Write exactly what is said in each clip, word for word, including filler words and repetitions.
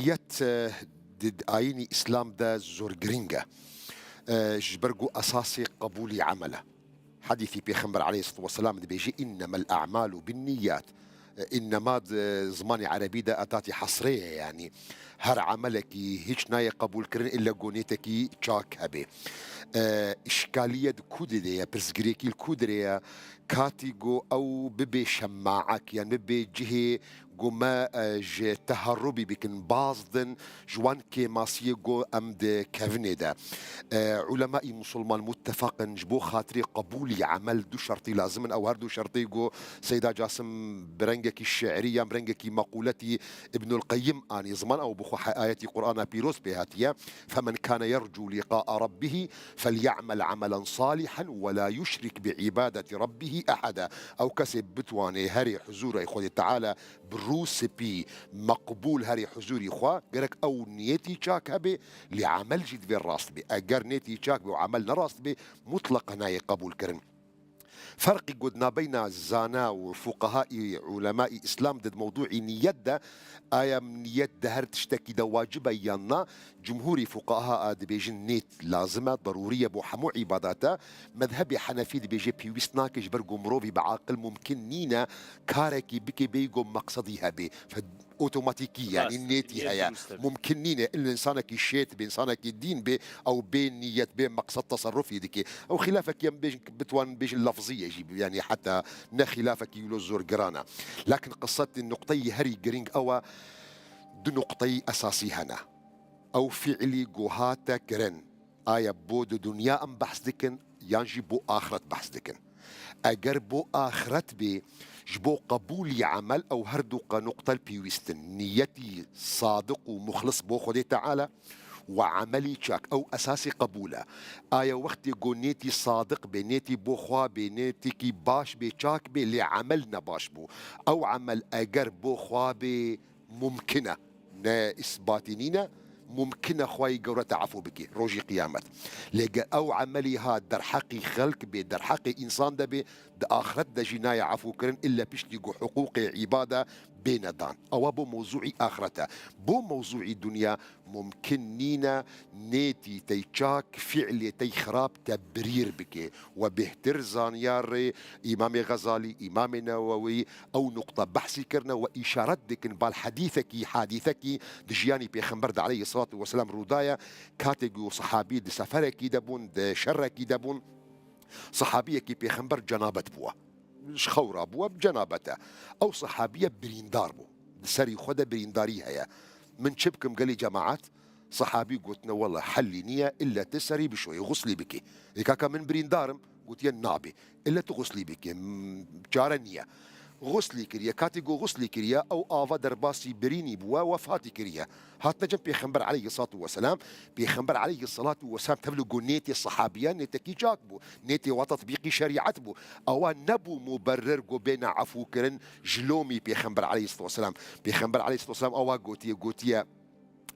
Niyet, e, di ayînî Îslam de zor giring e. E, ji ber ku esasê qebûlî emel e. Hedîfî Pêxember aleyhissalatu vesselam dibêje, "Innemel a'malu binniyat." E, innema di zimanê erebî de edatî hesrê ye, yanî her emelekî hiç nayê qebûlkirin ille ku nêtekî çak hebe. E, îşkaliye di ku de ye, pirsgirêkî li ku de ye, katî ku ew bibe şemaek, yan bibe cihê ku me, e, ji teherrubî bikin, baz din ji wan kêmasiyê ku em di kevinê de. E, ulemayî musulman muttefaq in ji bo xatirê qebûlî emel du şertî lazim in. Ew her du şertî ku Seyda Casim bi rengekî şi'rî yan bi rengekî meqûletî Ibnul Qeyyim anî ziman, ew bi xwe he-, ayetî Qur'ana pîroz pê hatiye. "Femen kane yercu liqa'a rabbihi felya'mel amelen salihan ve la yuşrik bi ibadeti rabbihi ehada." Ew kesê bitwanê herê huzûrê Xwedê Teala bi rû spî meqbûl herî huzûrî xwe, gerek ew niyetî çak hebe, lê emel jî divê rast be. Eger niyetî çak be û emel ne rast be, mutleqa nayê qebûlkirin. Ferqî ku di nabeyna zana û fuqehaî, ulemayî Îslam de di mewdûî niyet de, aya niyet di her tiştekî de wacib e yan na, cumhûrî fuqeha a dibêjin niyet lazim e, derûrî ye bo hemû îbadat e. Mezhebê Henefî dibêje pêwîst nake, ji ber ku mirovî bi aqil mumkin nîne karekî bike bêyî ku meqsedî hebe. Fe-, otomatîkî, yanî Rast, niyetî niyet heye. Durust e. Mumkin nîne, illa însanekî şêt be, însanekî dîn be, ew bê niyet, bê meqsed teserrufî dike. Ew xilafekî em bêjin, bitwan bêjin lafzî ye jî, yanî heta ne xilafekî wilo zor giran e. Lakin qiseta nuqteyî herî giring ew e, du nuqteyî esasî hene. Ew fiilî ku hate kirin, aya bo di dinya em behs dikin, yan jî bo axiret behs dikin? Eger bo axiret bê, ji bo qebûlî emel ew her du qe nuqte li pêwîst in. Niyetî sadiq û muxlis bo Xwedê Teala û emelî çak, ew esasê qebûl e. Aya wextê ku niyetî sadiq bê, niyetî bo xwe bê, niyetîkî baş bê, çak bê, lê emel ne baş bû. Ew emel eger bo xwe bê, mumkin e. Ne îsbatî nîne, mumkin e Xwayî Gewre te efû bike rojî qiyamet. Lê ger ew emelî ha derheqî xelk bê, derheqê însan de bê, di axiret de jî nayê efûkirin, illa piştî ku hiqûqê îbada bêne dan. Ewa bo mewzûî axiret e. Bo mewzûî dinya mumkin nîne nêtî tey çak, fiilê tey xirab te birîr bike. We bêhtir zaniya rê Îmamê Xezalî, Îmamê Newewî ew nuqta behsî kirine, we îşaret dikin bal hedîsekî, hadîsekî di jiyanî Pêxember de aleyhisselatu vesselam rû daye. Katê ku sehabî di seferekî de bûn, di şerekî de bûn, sehabiyekî Pêxember cenabet bûwe. Ji xew rabûwe, bi cenabet e. Ew sehabiye birîndar bû. Di serî xwe de birîndarî heye. Min çi bikim gelî cemaet? Sehabî gotine, "Wele helî niye, ille tu serî bişoyê, xuslî bikî." "Ê kaka, min birîndar im." Gotiye, "Nabê. Ille tu xuslî bikî. M-, çare niye." Xuslî kiriye. Katî ku xuslî kiriye, ew ava derbasî birînî bûwe, wefatî kiriye. Hatine cem Pêxember aleyhissalatu vesselam. Pêxember aleyhissalatu vesselam tevlî ku nêtê sehabiyan nêtekî çak bû. Nêtê wa tetbîqî şerîet bû. Ewa nebû muberrir ku bêne efûkirin ji lomî Pêxember aleyhissalatu vesselam. Pêxember aleyhissalatu vesselam ewa gotiye, gotiye,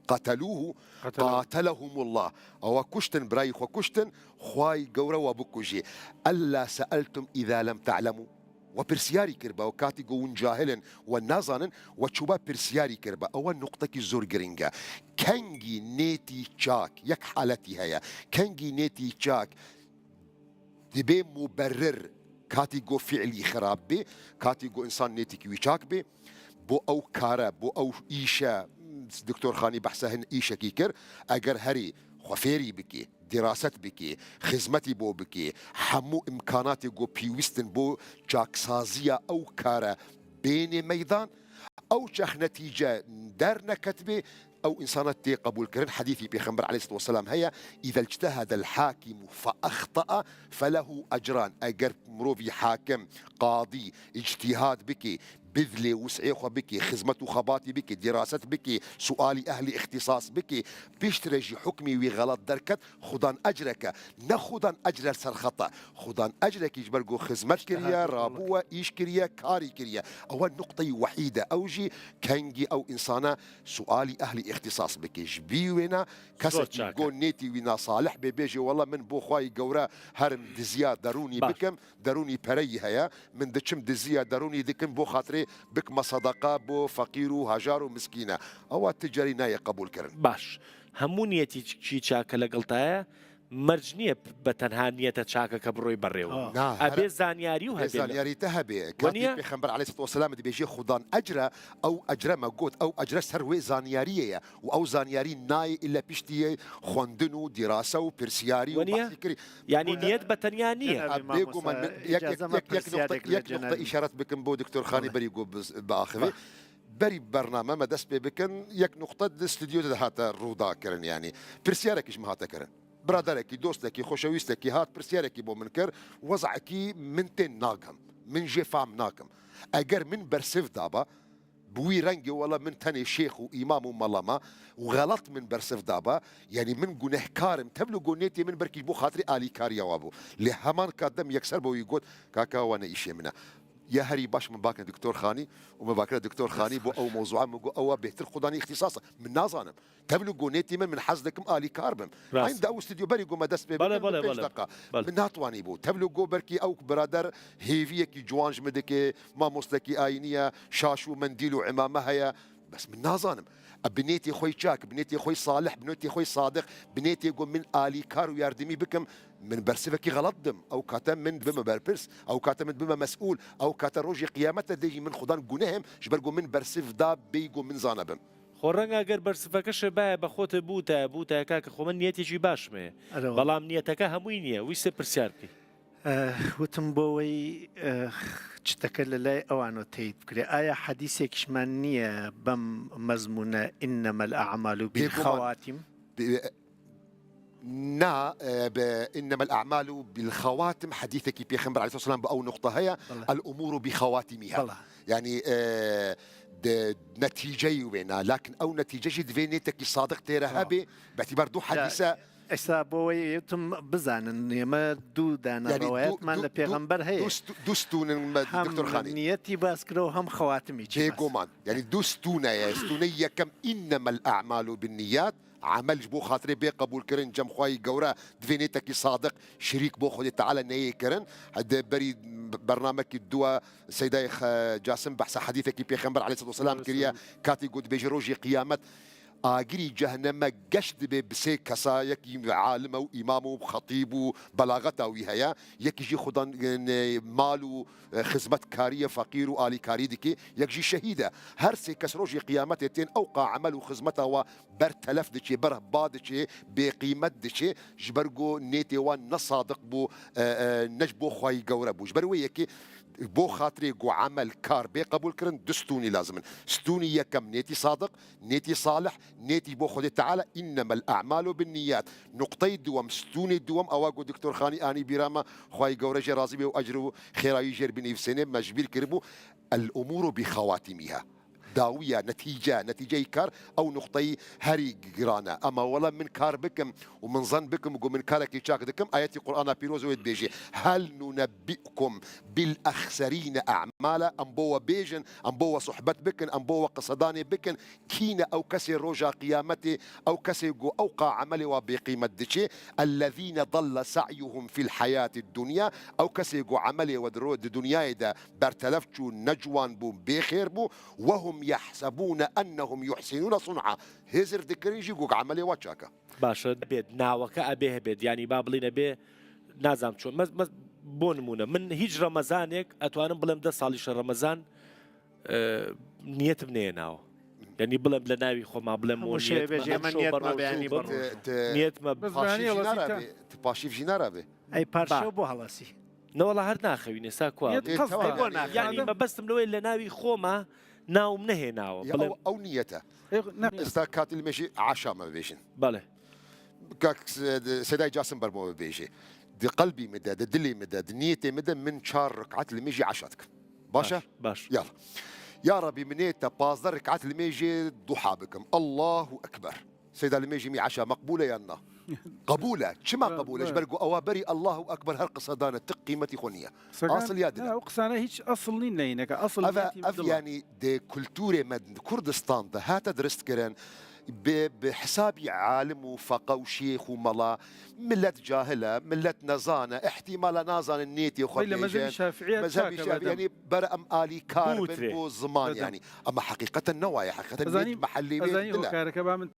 "Qatelûhu, Qatele- qatelehumullah." Ewa kuştin, birayî xwe kuştin, Xwayî Gewre we bikujê. "Ella se'eltum îza lem te'lemû?" We pirsiyarî kiribe, we katî ku hûn cahil in, we nazanin, we çûbe pirsiyarî kiribe. Ewa nuqtekî zor giring e. Kengî nêtî çak, yek haletî heye. Kengî nêtî çak, dibê muberrir, katî ku fiilî xirab bê, katî ku însan nêtîkî wî çak bê, bo ew kare, bo ew îşe, Doktor Xanî behsa hin îşekî kir, eger herî xwe fêrî bikî, diraset bikî, xizmetî bo bikî, hemû îmkanatê ku pêwîst in bo çaksaziya ew kare bênê meydan, ew çex netîce derneketibê, ew însana tê qebûlkirin. Hedîfî Pêxember aleyhissalatu vesselam heye, "Îzel ctehedel hakimu fe exta'a felehu ecran." Eger mirovî hakim, qadî, îctîhad bikî, bidlê wus'ê xwe bikî, xizmet û xebatî bikî, diraset bikî, sualî ehlî îxtîsas bikî, piştre jî hukmî wî xelat derket, xudan ecreke, ne xudan ecre ser xeta, xudan ecrekî ji ber ku xizmet kiriye, Îctihad kiriye, rabûwe, îş kiriye, karî kiriye. Ewa nuqteyî wehîd e. Ew jî kengî ew însana sualî ehlî îxtîsas bike. Ji bî wêna kesekî go nêtî wî nasalih bê, bêjê, wela min bo xwayî gewre herim diziya derûnî bikim, derûnî pereyî heye, min diçim diziya derûnî dikim bo xatirê bikime sedeqa bo feqîr û hejar û miskîne. Ewa ti carî nayê qebûl kirin. Baş. Hemû niyetî çi çak e, legel te ye. Merc niye be tenha niyete çak e ke bi royê berê we. Na, ebê zaniyarî û hebê. Zaniyarî te hebê. Katî Pêxember aleyhisselatu vesselam dibêjê xudan ecre, ew ecre me got, ew ecre ser wê zaniyariyê ye. Û ew zaniyarî nayê îlle piştî xwendin û dîrase û pirsiyarî û behsî kirî. Yanî niyet be tenya niye. Cenabê mamosta, îcaze me pirsiyarek li cenabê. Yek nokta îşaret bikim bo Doktor Xanî berî ku biaxivê. Berî bername me dest pê bikin, yek nuqte di stûdyoyê de hate rûdakirin, yanî pirsiyarekî ji min hate kirin. Biraderekî, dostekî, xoşewîstekî hat pirsiyarekî bo min kir, wezekî min tên nagim, min jê fehm nakim. Eger min bersiv daba, bi wî rengê wela min tenê şêx û îmam û mela me û xelet min bersiv daba, yanî min gunehkar im, tevlî ku nêtê min belkî ji bo xatirê alîkariya we bû. Lê heman kat de min yekser bo wî got, kaka we ne îşê min e. Ya herî baş min bakine Doktor Xanî û min bakire Doktor Xanî bo ew mewzûa min got, ew bêhtir xudanî îxtîsas e. Min nazanim. Tevlî gonêtî min, min hez dikim alîkar bim. Rast. Eynda ew stûdyo berî ku me dest pê bikin, pênc deqa. Belê. Min natwanî bû. Tevlî go belkî ew birader hêviyekî ciwan ji min dike, mamostekî ayînî ye, şaş û mendîl û îmame heye. Bes min nazanim. E, bi nêtê xwe yî çak, bi nêtê xwe yî salih, bi nêtê xwe yî sadiq, bi nêtê ku min alîkar û yardimî bikim, min bersivekî xelet dim. Ew kate min dibime berpirs, ew kate min dibime mesûl, ew kate rojê qiyamete dê jî min xudan gunehim, ji ber ku min bersiv da bêyî ku min zane bim. Xwe renga ger bersiveke şebaye be xwe te bûte, bûte kake xwe min niyetê jî baş me. Alo. Belam niyeteke hemûyî niye. Wî sê pirsyar bikî. Eh, وتم بۆ ئەوەی، eh، شتەکە لە لای ئەوانەوە تەیید بکرێ. ئایا حەدیسێکیشمان نییە بەم مەزموونە، «إنما الأعمال بالخواتم»؟ Na, e, bi, «إنما الأعمال بالخواتم» hadîsekî Pêxember aleyhisselam bi ew nuqta heye, بەڵێ. «الأمور بخواتمها». بەڵێ. Yani, e, di netîceyî wê na, lakin ew netîce jî divê nêtekî sadiq tê re hebê, bi îtîbar du hadîse. ئێستا بۆ ئەوەی وتم بزانن، ئێمە دوو دانە ڕەوایەتمان لە پێغەمبەر هەیە. دوو ستوونن، هەم نیەتی باس کرەوە، هەم خەواتمی چی باس. بێگومان. یعنی دوو ستوونە یە. ستوونەی یەکەم، «إنما الأعمال بالنيات»، عەمەل ji bo xatirê bê qebûlkirin, cem xwayî gewre, divê nêtekî sadiq, şirîk bo Xwedê Teala neyê kirin. Hede berî bernamekî duwa Seydayê Casim behsa hedîsekî Pêxember aleyhisselatu vesselam kiriye, katî got dibêje rojê qiyamet, agirî ceheneme geş dibe bi sê kesa, yekî alim e û îmam û xetîb û belaxeta wî heye, yekî jî xudan, e, mal û, e, xizmetkarî ye, feqîr û alîkarî dike, yek jî şehîd e. Her sê kes rojê qiyametê tên ewqa emel û xizmeta wa bertelef diçê, berhba diçê, bêqîmet diçê, ji ber ku nêtê wan ne sadiq bû, e, e, ne ji bo xwayî gewre bû. Ji ber wê yekê bo xatirê ku emel, kar bê qebûl kirin, du stûnî lazim in. Stûnî yekem nêtî sadiq, nêtî salih, nêtî bo Xwedê Teala, "إنما الأعمال بالنيات". Nuqteyî duwem, stûnê duwem, ewa ku Doktor Xanî anî bîra me, Xwayî Gewre jê razî bê û ecr û xêra wî jêr binivîsêne, me ji bîr kiribû, "الأمور بخواتمها". Dawiya, netîce, netîceyî kar, ew nuqteyî herî giran e. Ema wela min kar bikim û min zan bikim ku min karekî çak dikim, ayetî Qur'ana Pîroz wê dibêjê, "هل ننبئكم بالأخسرين أعمالا". Em bo we bêjin, em bo we sohbet bikin, em bo we qisedanê bikin. Kî ne ew kesê roja qiyametê, ew kesê ku ewqa emelê wa bêqîmet diçê? "الذين ضل سعيهم في الحياة الدنيا". Ew kesê ku emelê we di ro-, di dinyayê de bertelef çû, neciwan bû, bêxêr bû. "وهم يحسبون أنهم يحسنون صنعا". Hêzir dikirin jî ku emelê we çak e. Baş e, bêt, naveke ebê hebêt. Yanî ba bilîne bê, nazam çû. Me, me, bo nimûne, min hîç Remazanek, etwanim bilem deh salîşe Remezan, e, niyetim neyê nawo. Yanî bilem le navî xwe ma, bilem o niyet me, her şew berojî bim. Niyet me. Bes paşîv jî narabe, tu paşîv jî narabe. Ey parşew bo helasî. Ne wela her naxewîne, sa ku. Niyet qest e. Yanî me bestim le wê le navî xwe ma, nawim nehê nawo. Ya, bilem ew, ew niyet e. Esta katî li mêjî eşa me bibêjin. Belê. Kak, e, Seydayê Casim ber bo me bibêje. Di qelbî min de, di dilê min de, di niyetê min de min çar rekat li mêjî eşa dikim. Baş e? Baş, baş. Yala. Ya Rabbî, min ê te pazdeh rekat li mêjê duha bikim. Allahu Ekber. Seyda li mêjî mî eşa meqbûl e yan na? Qebûl e. Çima qebûl e? Ji ber ku ewa berî Allahu Ekber her qise dane, tik qîmetî xwe niye. Asıl ya dine. Ew qisane hiç asıl nîn leyîneke. Asıl ev e, niyetî ev dil e. Yanî di kulturê me di Kurdistan de hate dirist kirin. bi, bi hesabî alim û feqa û şêx û mela, millet cahil e, millet nezan e, ihtimala nazanin nêtê xwe Belê, mezhebî bêjin. Şafiî ya Mezhebî çak e, Şafiî, madem. yanî bera em alîkar Bû bin tirê. bo ziman Madem. yanî. Ama heqîqeten ne waye, heqîqeten Ez zanî, nêt mehellê ez zanî wê dil e. hokareke ba min